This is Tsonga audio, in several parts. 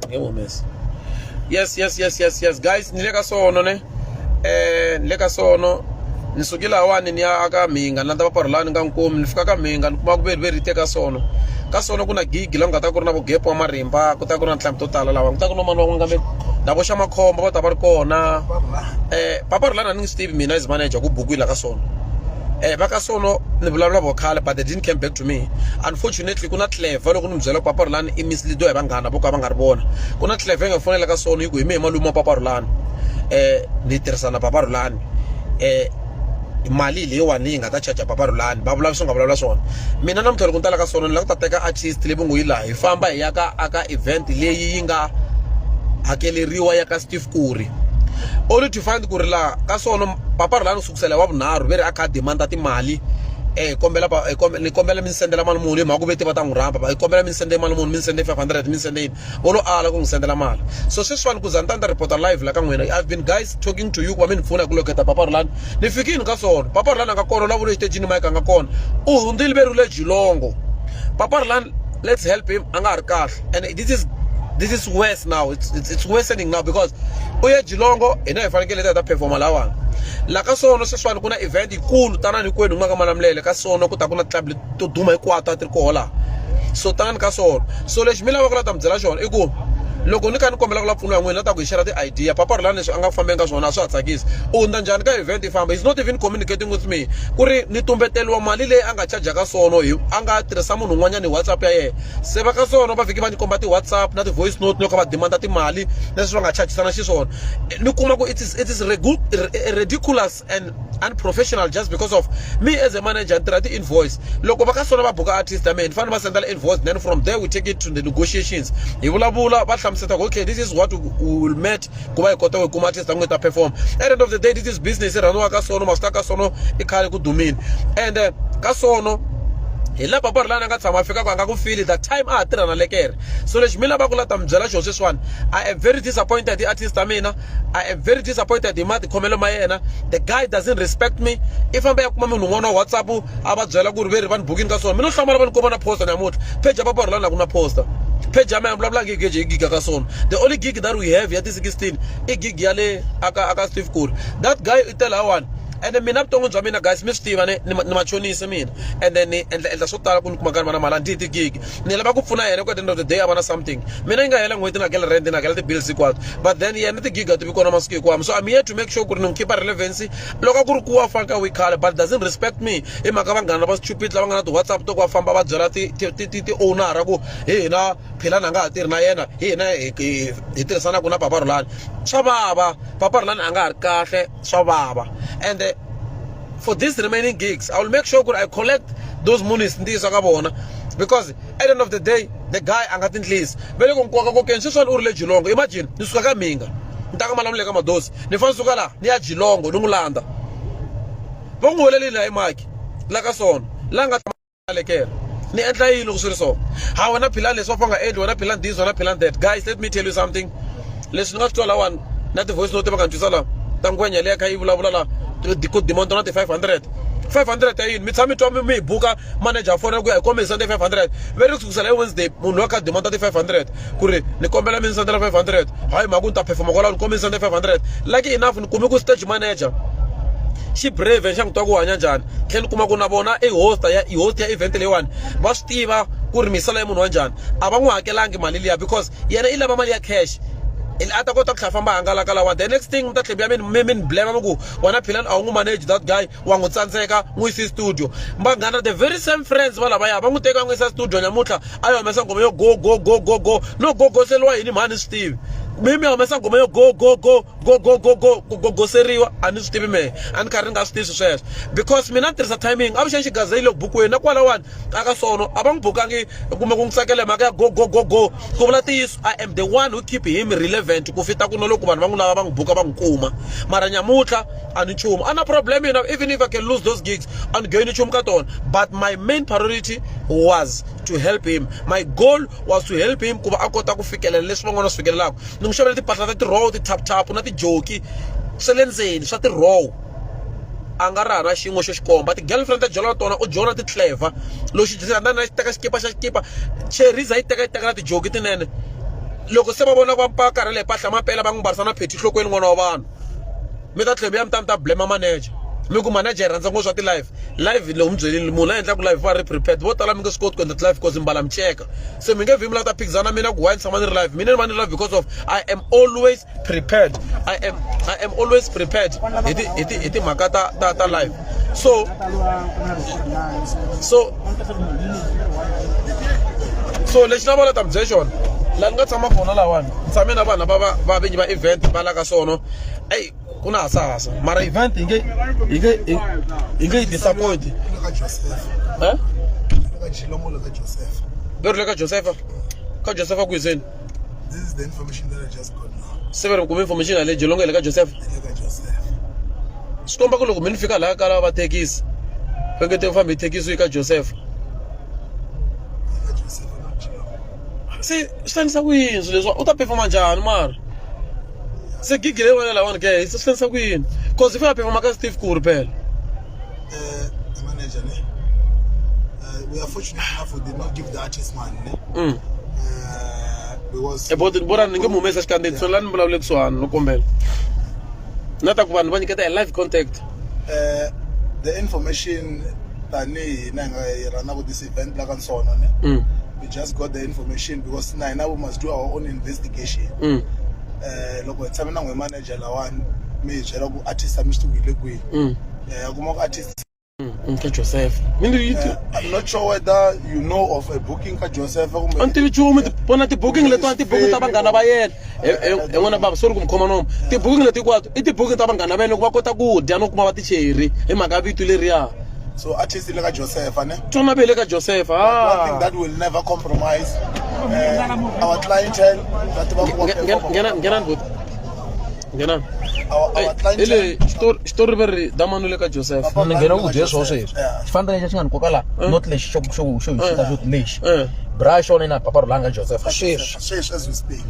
Nge humesi. Yes, guys, ni le ka sono ne. Ni le ka sono. Ni suke lahawani ni ya aka Mhinga ni landza Papa Rhulani nga Nkomi ni fika ka Mhinga ni kuma ku ve ri te ka sono. Ka sono ku na gigi la ku nga ta ku ri na vo Gap wa Marimba ku ta ku ri na tinhlampfi to tala lawa ku ta ku na mani wa n'wangameni na vo xa Makhombo va ta va ri kona. Papa Rhulani a ni ngi swi tivi mina as manager ku bukiwile la ka sono. Va ka sono ni vulavula vo khale but they didn't came back to me. Unfortunately ku na Clever loko ni mi byela ku Papa Rhulani i mislead hi vanghana vo ka va nga ri vona. Ku na Clever yi nga fonela ka sono yi ku hi mehe malume wa Papa Rhulani ni tirhisana na Papa Rhulani mali leyiwani yi nga ta charger Papa Rhulani va vulavula swi nga vulavula swona. Mina namuntlha loko ni ta la ka sono ni lava ku ta teka artist leyi va ngo yi laha hi famba hi ya ka aka event leyi yi nga hakeleriwa ya ka Steve Kuri only to find ku ri laha ka sono Papa Rhulani kusela wa vunharhu ve ri a kha a demand timali hi kombela ni kombela mi ni sendela mali muni hi mhaka ku ve te va ta n'wi rhamba hi kombela mi ni sende mali muni mi ni sende 500 mi ni sende yini vo lo ala ku n'wi sendela mali so sweswiwani ku za ni ta ni ta report live la ka n'wina I've been guys talking to you ku va mi ni pfuna hi ku loketa Papa Rhulani ni fikini ka swona Papa Rhulani a nga kona la vule xitejini mike a nga kona u hundzile ve ri le Jilongo Papa Rhulani let's help him a nga ha ri kahle and this is worse now it's worsening now because u ye Jilongo hina hi fanekele hi ta hi ta performa lawani la ka sono sweswiwani ku na event yikulu tanani hinkwenu hi nga ka Malamulele ka sono ku ta ku na club leti to duma hinkwato a ti ri koho laha so tanani ka sono so lexi mi lavaka ku la ta mi byela xona i ku loko ni kha ni kombela ku la pfuniwa n'wina ta ku hi share ti-idea Papa Rhulani leswi a nga fambeni ka swona a swa ha tsakisi u hundza njhani ka event yi famba he's not even communicating with me ku ri ni tumbeteriwa mali leyi a nga charge ka sono hi a nga tirhisa munhu un'wanyana hi WhatsApp ya yena se va ka sono va fike va ni komba ti-WhatsApp na ti-voice note loko va demand timali leswi va nga chargisana xiswona ni kuma ku it is ridiculous and unprofessional just because of me as a manager ni tirha ti-invoice loko va ka sona va buka artist ya mina ni fanele va sendela invoice, then from there we take it to the negotiations, hi vulavula va hlamuseta ku okay, this is what we will met ku va hi kota ku kuma artist ya n'wina ta perform. At the end of the day, this is business yi rhandziwa ka sono maswi ta ka sono i khale ku dumile and ka sono hi laha Papa Rhulani a nga tshama a fika ku a nga ku fili that time a ha tirha na lekere. So lexi mi lavaka ku la ta mi byela xona sweswiwani, I am very disappointed hi artist ta mina. I am very disappointed hi matikhomelo ma yena. The guy doesn't respect me. I famba ya kuma munhu un'wana wa WhatsApp a va byela ku ri ve ri va ni bukini ka swona. Mina hlamala va ni komba na poster namuntlha page ya Papa Rhulani a ku na poster page ya mina vulavula nge gig hi giga ka swona. The only gig that we have ya ti 16 i gig ya le aka Steve Kuri. That guy i tela one and mina vuton'wini bya mina, guys, mi swi tiva ni machonisi mina and then ni endla swo tala ku ni kuma ka ni va na mali a ni ti-gig ni lava ku pfuna yena ku at the end of the day a va na something. Mina yi nga hela n'hweti ni hakela rent, ni hakela ti-bills hinkwato, but then yena ti-gig a ti vi kona masiku hinkwawo. So I'm here to make sure ku ri ni n'wi keep relevancy loko a ku ri ku wa faka we khale but doesn't respect me hi mhaka vanghana lava stupid lava nga na ti-WhatsApp to ku va famba va byela ti-owner ku hi hina Philani a nga ha tirhi na yena, hi hina hi tirhisanaka na Papa Rhulani. Swa vava, Papa Rhulani a nga ha ri kahle, swa vava. And for these remaining gigs, I will make sure ku I collect those monies ntiyiso ka vona because at the end of the day the guy a nga tindlisi ve le ku nkoka kokeni sweswiwani u ri le Jilongo. Imagine ni suka ka Mhinga ni ta ka Malamulele ka Madosi ni fanele suka laha ni ya Jilongo ni n'wi landza va n'wi welelile la emaki la ka swona la nga lekela ni endla yini loko swi ri so ha wena Philani leswi va fa nga endli wena Philani this, wena Philani that. Guys, let me tell you something. Leswi ni nga swi twa lawani na ti-voice note va nga ni twisa laha ta ngwenya leyi kha yi vulavula laha ku demand na ti-500 500 ya yini mi tshama mi twa mi hi buka manager fonela ku ya hi kombe hi sende 500 ve ri kusukisela hi Wednesday munhu wa kha demand ti 500 ku ri ni kombela mi ni sendela 500 hayi mhaka ku ni ta performa kwalaho ni kombe ni sende 500. Lucky enough ni kume ku stage manager xi brave xa n'wi twa ku hanya njhani tlhela ni kuma ku na vona i host ya i host ya event leyiwani va swi tiva ku ri misala ya munhu wa njhani a va n'wi hakelangi mali liya because yena i lava mali ya cash a ta kota ku tlhela famba hangalaka lawa. The next thing mi ta tlhela mi ni blame mi ku wena Philani a wu n'wi manage that guy wa n'wi tsandzeka n'wi yisi studio. Vanghana, the very same friends va lavaya va n'wi teka n'wi yisa studio nyamuntlha a yi humesa nghoma yo go go go go go no go goseriwa yini mhani swi tivi mi humesa nghoma yo go go go go go go go ku gogoseriwa a ni swi tivi mehe a ni karhi ni nga swi tivi sweswo because mina ni tirhisa timing avuxeni xigaza yi le ku bukweni na kwalawani aka sono a va n'wi bukangi kumbe ku n'wi tsakela hi mhaka ya go go go go. Ku vula ntiyiso, I am the one who keep him relevant ku fita ku na loko vanhu va n'wi lava va n'wi buka va n'wi kuma mara nyamuntlha a ni nchumu a na problem yena. Even if I can lose those gigs, a ni gain nchumu ka tona, but my main priority was to help him. My goal was to help him ku va a kota ku fikelela leswi van'wana va swi fikelelaka. Ni n'wi xavela timpahla ta ti-row ti-tap tap na tijoki swa le ndzeni swa ti-row a nga ri hana xin'we xo xikomba ti-girlfriend ta jola na tona u jola ti-clever loko xi rhandza na xi teka xikipa xa xikipa cherisa yi teka yi teka na tijoki tinene. Loko se va vona va va karhele hi mpahla mampela va n'wi mbarisa na pheti nhlokweni n'wana wa vanhu. Mi ta tlhela mi ya mi ta mi ta blame manager. Mi ku manager yi rhandza ngopfu swa ti-live. Live loko mi byelile munhu la endlaka live va ri prepared. Vo tala mi nge swi koti ku endla ti-live because mi mbala miceka. Se mi nge vhi mi lava ta phikizana na mina ku why ni tshama ni ri live. Mina ni va ni ri live because of I am always prepared. I am always prepared hi ti hi ti hi timhaka ta live. So lexi na vona ta mi byela xona laha ni nga tshama kona lahawani ni tshame na vanhu lava va vinyi va event va la ka sono eyi ku na hasahasa mara event yi nge yi disappoint. Eh, ve ri le ka Josepha, ka Josepha kwizeni. This is the information that I just got now. Se va ri kume information ya le Jolongo le ka Joseph. Le ka Joseph. Swi komba ku loko mi ni fika laha ka lava va thekisi va nge te u fambi hi thekisi u yi ka Joseph. Le ka Joseph, not Jilongo. Se swi hlanganisa ku yini swilo leswi? U ta performa njhani mara se gigi leyi wena lawani ke se swi hlanganisa ku yini? Cause i fanele a performa ka Steve Kuri phela. The manager, ne? We are fortunate enough we did not give the artist money, ne? Because E boti vona ni nge mu humesa xikandzeni so la ni vulavule kusuhani no kombela na ta ku vanhu va nyiketa hi live contact. The information tanihi hina hi nga hi rhanaka this event la ka Nsono, ne? We just got the information because na hina we must do our own investigation. Loko hi tshame na n'we manager lawani mi hi byela ku artist a mi swi tivi ku yi le kwihi. A kuma ku artist Ka Joseph mi ni yi I'm not sure whether you know of a booking ka Joseph kumbe A ni tivi nchumu. Vona ti-booking letiwani, ti-booking ta vanghana va yena. He n'wana bava, sorry ku mi khoma nomu. Ti-booking leti hinkwato i ti-booking ta vanghana va yena ku va kota ku dya no kuma va ticheri hi mhaka ya vito leriya. So artist le ka Joseph, ne? Tsona ve le ka Joseph. One thing that will never compromise, our clientele va tiva ku va perform. Ngena, nghenani buti, nghenani. Our Hi clientele le xitori ve ri damani le ka Joseph. Ni nghena ku byela swona sweswi. Yeah. Xifaniso lexi xi nga ni koka la, not lexi xo hi xita xo lexi. Eh. Bra xona ina Papa Rhulani ka Joseph sweswi. Sweswi as we speak.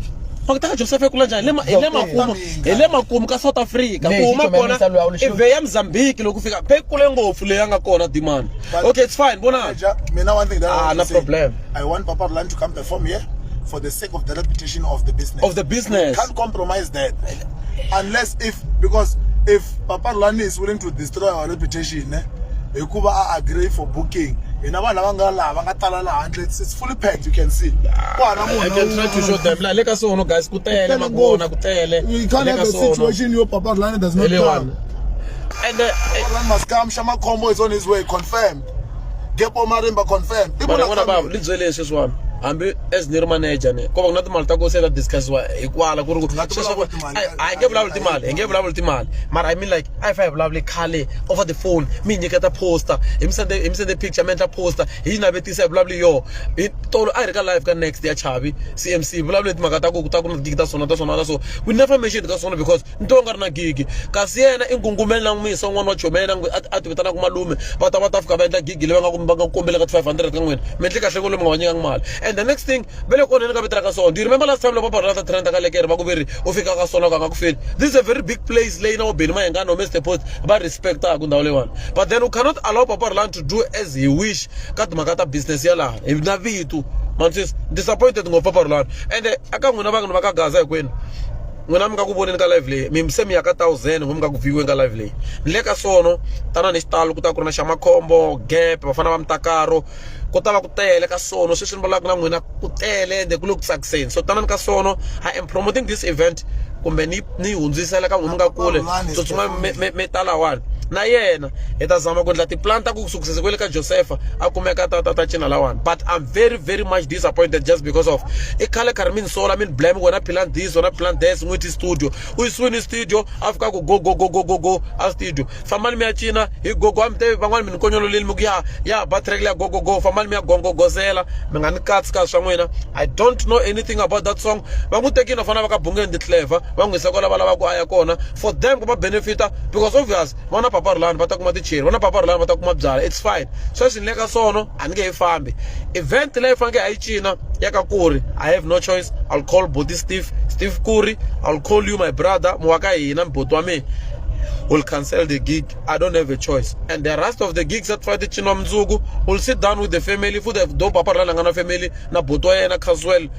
Va ta ka Joseph kula njhani? Hi le makumu, hi le makumu ka South Africa. Ku Lexi huma xo kona memisa luya u lexi- i vhe ya Mozambique loko fika pe kule ngopfu leyi a nga kona dimani. Okay, it's fine, vona. Manager, mina one thing that I Ah, want no to say, problem. I want Papa Rhulani to come perform here for the sake of the reputation of the business. Of the business. Can't compromise that. Unless if, because if Papa Rhulani is willing to destroy our reputation, eh, hikuva a agree for booking, hina vanhu lava nga laha va nga tala laha handle, it's fully packed, you can see. Ku hava munhu I can try to show them la le ka sono guys, ku tele makona ku tele. We can't Le have ka a sono. situation where Papa Rhulani does not Hi le come. one. And Papa Rhulani must come. Shama Combo is on his way, confirmed. Gepo Marimba confirmed. People mara are n'wana bava coming. li byeleni sweswiwani hambi as ni ri manager ne ko va ku na timali ta ku se ta discussiwa hikwala ku ri ku Nga ti sweswo vulavuli timali. A hi nge vulavuli timali, hi nge vulavuli timali, mara I mean like a hi fa hi vulavuli khale over the phone, mi hi nyiketa poster, hi mi sende picture, mi endla poster, hi yi navetisa, hi vulavuli yoho hi tolo a hi ri ka live ka next ya Chavi CMC, hi vulavule timhaka ta ku ta ku na tigigi ta swona ta swona ta so. We never mentioned ka swona because nto nga ri na gigi kasi yena i ngungumeli na n'wisa un'wana wa chomi yena a ti vitanaka malume va ta fika va endla gigi leyi va nga kombelaka ti 500 ka n'wina. Mi endle kahle ku lomu nga va nyikanga mali. And the next thing va le ku onheni ka vito ra ka sona. Do you remember last time loko va ta trenda ka lekere va ku veri u fika ka sona ka nga ku feli? This is a very big place leyi na vo Benny Mayengani no Mr Post va respectaka ndhawu leyiwani, but then you cannot allow Papa Rhulani to do as he wish ka timhaka ta business ya laha hi na vito mansisi. Disappointed ngopfu Papa Rhulani. And aka n'wina vanhu va ka Gaza hinkwenu, n'wina mi nga ku voneni ka live leyi, mi se mi ya ka thousand n'we mi nga ku vieweni ka live leyi. Ni le ka sono tana ni xitalo ku ta ku ri na Xamakhombo gap vafana va Mutakaro ku ta va ku tele ka sono. Sweswi ni vulaka na n'wina ku tele ende ku le ku tsakiseni, so tanani ka sono. I am promoting this event kumbe ni hundzisela ka n'wina mi nga kule, tsutsuma mi ta lawani na yena hi ta zama ku endla tiplan ta ku sukisisa kwele ka Josepha a kumeka ta cina lawani. But I'm very very much disappointed just because of i khale karhi mi ni sola, mi ni blame, wena plan this, wena plan this. N'witi studio u yisiwini studio a fika ku go go go go go go a studio, fambani mi ya cina hi gogo. A mi te van'wani mi ni konyololeli mi ku ya ba track leya go go go, fambani mi ya gongogozela, mi nga ni katsi ka swa n'wina. I don't know anything about that song. Va n'wi tekini vafana va ka Bungeni the Clever va n'wi yisa kwala va lavaka ku a ya kona for them ku va benefita because obvious va na Papa Rhulani va ta kuma ticheri, va na Papa Rhulani va ta kuma byala. It's fine. Sweswi ni le ka sono, a ni nge yi fambi event leyi faneke a yi cina ya ka Kuri. I have no choice. I'll call boti Steve, Steve Kuri. I'll call you, my brother, mu wa ka hina, mbuti wa mina. We'll cancel the gig. I don't have a choice. And the rest of the gigs that fight ciniwa mundzuku, we'll sit down with the family. Futhi do papa ra nga na family na buti wa yena Caswell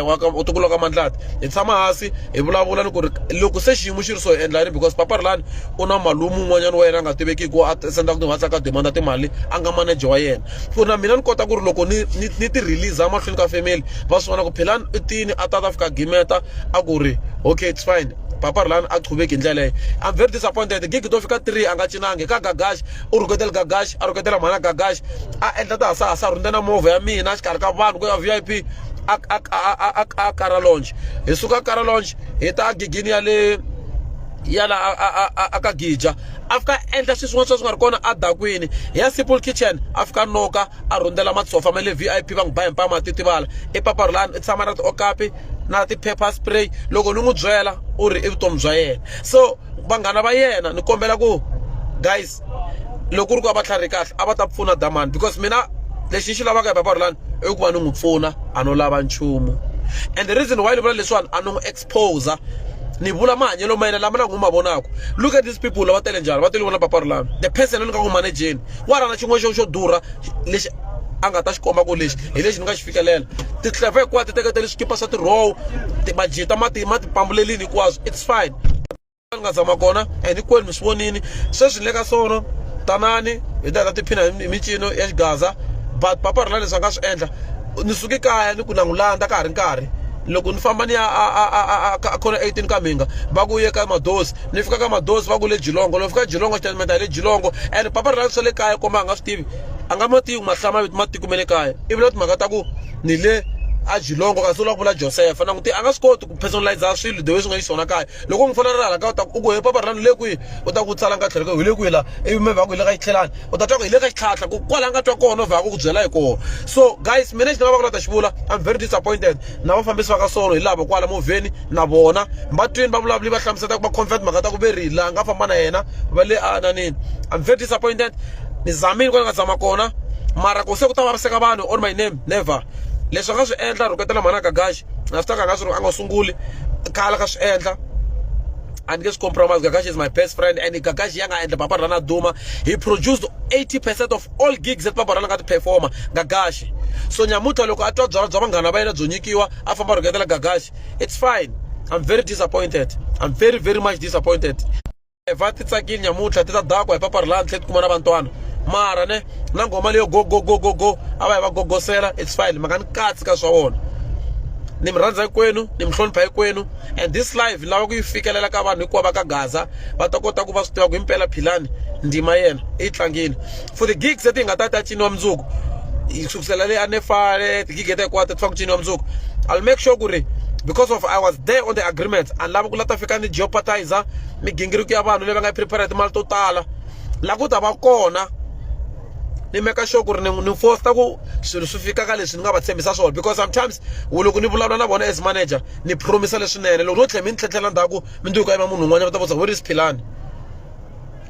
wa ka u tukulu ka Mandlati. Hi tshama hansi hi vulavula ni ku ri loko se xiyimo xi ri so hi endla yini because papa Rhulani u na malume un'wanyana wa yena a nga tivekiki a sendaka ti-WhatsApp a demand timali a nga manager wa yena. Ku na mina ni kota ku ri loko ni ni ni ti release mahlweni ka family va swi vona ku Philani i tini a ta ta fika gimeta a ku ri okay it's fine. Papa Rhulani a qhubeki hi ndlela leyo. I'm very disappointed. Gig to fika 3 a nga cinangi ka Gagash u rhuketela Gagash a rhuketela mhana Gagash a endla tihasahasa a rhundza na movha ya mina exikarhi ka vanhu ku ya VIP a a a a a Kara Lounge. Hi suka Kara Lounge hi ta gigini ya le ya la a a a ka Gija a fika a endla swilo swin'wana swa swi nga ri kona a dakwini hi ya Simple Kitchen a fika noka a rhundzela matsofa ma le VIP va n'wi ba hi mpama titivala i Papa Rhulani i tshama na ti-okapi na ti-pepper spray loko ni n'wi byela u ri i vutomi bya yena so vanghana va yena ni kombela ku guys loko ku ri ku a va tlharihi kahle a va ta pfuna damani because mina lexi ni xi lavaka hi Papa Rhulani i ku va ni n'wi pfuna a no lava nchumu and the reason why ni vula leswiwani a ni n'wi exposer ni vula mahanyelo ma yena lama na n'wi ma vonaka look at these people lava tele njhani va tele vona Papa Rhulani the person loyi ni nga n'wi manejeni wa rhana xin'wana xo xo durha lexi a nga ta xi komba ku lexi hi lexi ni nga xi fikelela titleve hinkwato ti teketele swikipa swa ti-row majita ma ti ma ti pambulelini hinkwaswo it's fine ni nga zama kona and hinkwenu mi swi vonini sweswi ni le ka sono tanani hi ta hi ta tiphina hi mincino ya xigaza but Papa Rhulani leswi a nga swi endla ni suke kaya ni ku na n'wi landza ka ha ri nkarhi loko ni famba ni ya a a khona 18 ka mhinga va ku ye ka madosi ni fika ka madosi va ku le Jilongo loko fika Jilongo xitatimende le Jilongo and Papa Rhulani swa le kaya komba a nga swi tivi a nga ma tivi mahlaya mavito matiko ma le kaya i vula timhaka ta ku ni le a Jilongo kasi u lava ku vula Josefa na n'wi a nga swi koti ku personalize swilo the way swi nga xiswona kaya loko u n'wi fonela hala ka u ta u ku he Papa Rhulani le kwihi u ta ku tsala nga tlhelo ka hi le kwihi la ivi maybe va ku hi le ka xitlhelani u ta twa ku hi le ka xitlhatlha ku kwala a nga twa kona u vhaka ku byela hi kona so guys mina lexi ni lavaka ku la ta xi vula I'm very disappointed na vafambisi va ka solo hi lava kwala movheni na vona va twini va vulavuli va hlamusela ku va confirm mhaka ta ku ve ri laha nga famba na yena va le a nanini I'm very disappointed ni zamile kwala nga zama kona mara ku se ku ta vaviseka vanhu on my name never leswi a nga swi endla rhuketela mhana Gagashi na swi ta ka nga swi a nga sunguli khale ka swi endla a ni nge swi compromise Gagashi is my best friend and Gagashi ya nga endla Papa Rhulani a duma he produced 80% of all gigs that Papa Rhulani nga ti performa Gagashi so nyamuntlha loko a twa byalwa bya vanghana va yena byo nyikiwa a famba rhuketela Gagashi it's fine I'm very disappointed I'm very very much disappointed va ti tsakile nyamuntlha ti ta dakwa hi Papa Rhulani tlhe ti kuma na vantwana mara ne na nghoma leyo go go go go go a va yi va gogosela it's fine ma nga ni katsi ka swa vona ni mi rhandza hinkwenu ni mi hlonipha hinkwenu and this live ni lava ku yi fikelela ka vanhu hinkwavo va ka Gaza va ta kota ku va swi tiva ku himpela Philani ndima yena i yi tlangile for the gigs leti hi nga ta ta ciniwa mundzuku hi sukusela le anefale tigigi leti hinkwato ti fanele ku ciniwa mundzuku I'll make sure ku ri because of I was there on the agreement a ni lavi ku la ta fika ni jeopardize migingiriko ya vanhu leyi va nga yi prepare timali to tala la ku ta va kona ni make sure ku ri ni ni foster ku swilo swi fika ka leswi ni nga va tshembisa swona because sometimes loko ni vulavula na vona as manager ni promise leswinene loko no tlhela mi ni tlhetlhela ndzhaku mundzuku ka yima munhu un'wanyana va ta vutisa where is Philani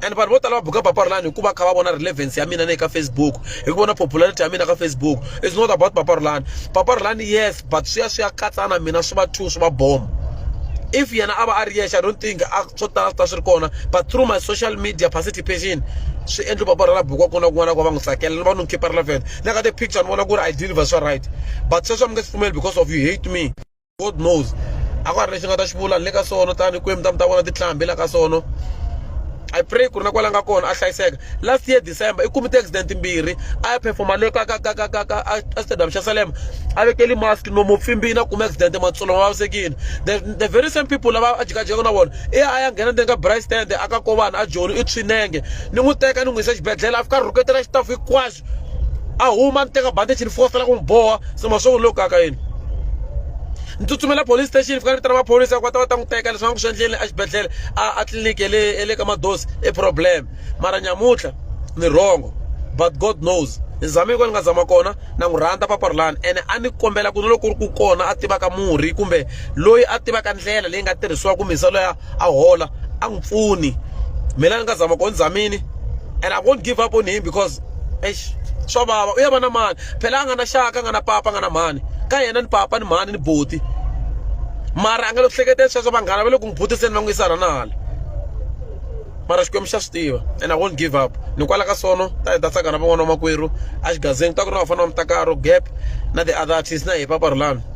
and vanhu vo tala va buka Papa Rhulani hikuva kha va vona relevance ya mina na ka Facebook hi ku vona popularity ya mina ka Facebook it's not about Papa Rhulani Papa Rhulani yes but swi ya swi ya katsana mina swi va two swi va bomb if yena a va a ri yexe I don't think a swo tala swi ta swi ri kona but through my social media participation swi endli Papa Rhulani bukiwa kona kun'wana ku va n'wi tsakela va n'wi keep relevant na ka ti-picture ni vona ku ri I deliver swa right but sweswo a mi nge swi pfumeli because of you hate me God knows a ku ha ri lexi nga ta xi vula ni le ka sono tani kwini mi ta mi ta vona tinhlambi la ka sono I pray ku ri na kwala nga kona a hlayiseka last year December i kume ti-accident timbirhi a ya performa le ka ka ka ka ka ka a stadium xa Salem a vekeli mask nomu pfimbini a kume accident matsolo ma vavisekile the very same people lava a jikajikaka na vona i ya a ya nghena ndzeni ka braai stand a ka kovana a joni i tshwinenge ni n'wi teka ni n'wi yisa xibedhlele a fika a rhuketela xitafu hinkwaxo a huma ni teka bandichi ni fosela ku n'wi boha se ma swo lo kaka yini ni tsutsumela police station fika ni vitana maphorisa ku va ta va ta n'wi teka leswi va nga ku swi endleni exibedhlele a tliliniki ya le ya le ka madosi i problem mara nyamuntlha ni wrong but god knows ni zame ko ni nga zama kona na n'wi rhandza papa Rhulani ene a ni kombela ku na loko ku ri ku kona a tivaka murhi kumbe loyi a tivaka ndlela leyi nga tirhisiwaka ku misa loyi a hola a n'wi pfuni mina ni nga zama kona ni zamini and I won't give up on him because eish swa vava u ya va na mani phela a nga na xaka a nga na papa a nga na mhani ka yena ni papa ni mhani ni boti mara a nga le ku hleketeni sweswo vanghana va le ku n'wi butiseni va n'wi yisa hala na hala. Mara Xikwembu xa swi tiva and I won't give up. Ni kwala ka sono ta hi ta tsaka na van'wana va makwerhu a xigazini, ku ta ku ri na vafana va Mutakaro, Gap na the other artists na hi Papa Rhulani.